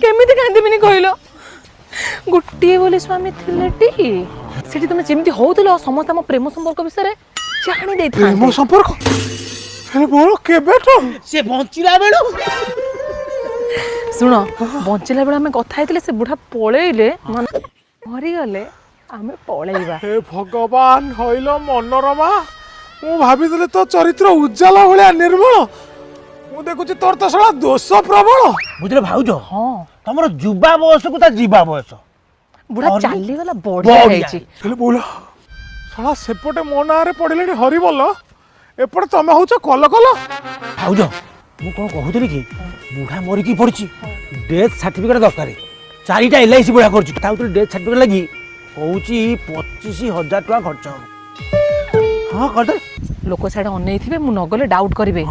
କେମିତି କାନ୍ଦିବିନି କହିଲ? ଗୋଟିଏ ବୋଲି ସ୍ୱାମୀ ଥିଲେଟି, ସେଠି ତମେ ଯେମିତି ହଉଥିଲ, ସମସ୍ତେ ଆମ ପ୍ରେମ ସମ୍ପର୍କ ବିଷୟରେ ଜାଣି ପ୍ରେମ ଦେଇଥାନ୍ତେ। ସମ୍ପର୍କ? ହେଲେ ମୋର କେବେଠୁ? ସେ ବଞ୍ଚିଲା ବେଳୁ। ଶୁଣ, ବଞ୍ଚିଲା ବେଳେ ଆମେ କଥା ହେଇଥିଲେ, ସେ ବୁଢା ପଳେଇଲେ, ମାନେ ମରିଗଲେ ଆମେ ପଳେଇବା। ହେ ଭଗବାନ, ହଇଲ ମନୋରମା, ମୁଁ ଭାବିଥିଲି ତୋ ଚରିତ୍ର ଉଜ୍ଜଳ ଭଳିଆ ନିର୍ମଳ, ମୁଁ ଦେଖୁଛି ତୋର ତ ଶଳା ଦୋଷ ପ୍ରବଳ। ବୁଝିଲେ ଭାଉଜ? ହଁ। ତମର ଯୁବା ବୟସକୁ ତା ଯିବା ବୟସ। ବୁଢା ଅନେକ- ଚାଲିଗଲା, ବଢିଆ ବଢିଆ। ହେଇଛି। ହେଲେ ବୋଉଲ, ଶଳା ସେପଟେ ମୋ ନାଁରେ ପଡ଼ିଲେଣି ହରିବୋଲ, ଏପଟେ ତମେ ହଉଛ କଲ କଲ। ଭାଉଜ, ମୁଁ କ'ଣ କହୁଥିଲି କି, ବୁଢା ମରିକି ପଡ଼ିଛି, ଡେଥ୍ ସାର୍ଟିଫିକେଟ୍ ଦରକାର। ଚାରିଟା ଏଲ୍ଆଇସି ବୁଢା କରୁଛି। ତା ଭିତରେ ଡେଥ୍ ସାର୍ଟିଫିକେଟ୍ ଲାଗି କହୁଛି 25,000 ଟଙ୍କା ଖର୍ଚ୍ଚ ହବ। ହଁ, କରିଦେ। ଲୋକ ସିଆଡ଼େ ଅନେଇଥିବେ, ମୁଁ ନଗଲେ ଡାଉଟ୍ କରିବେ।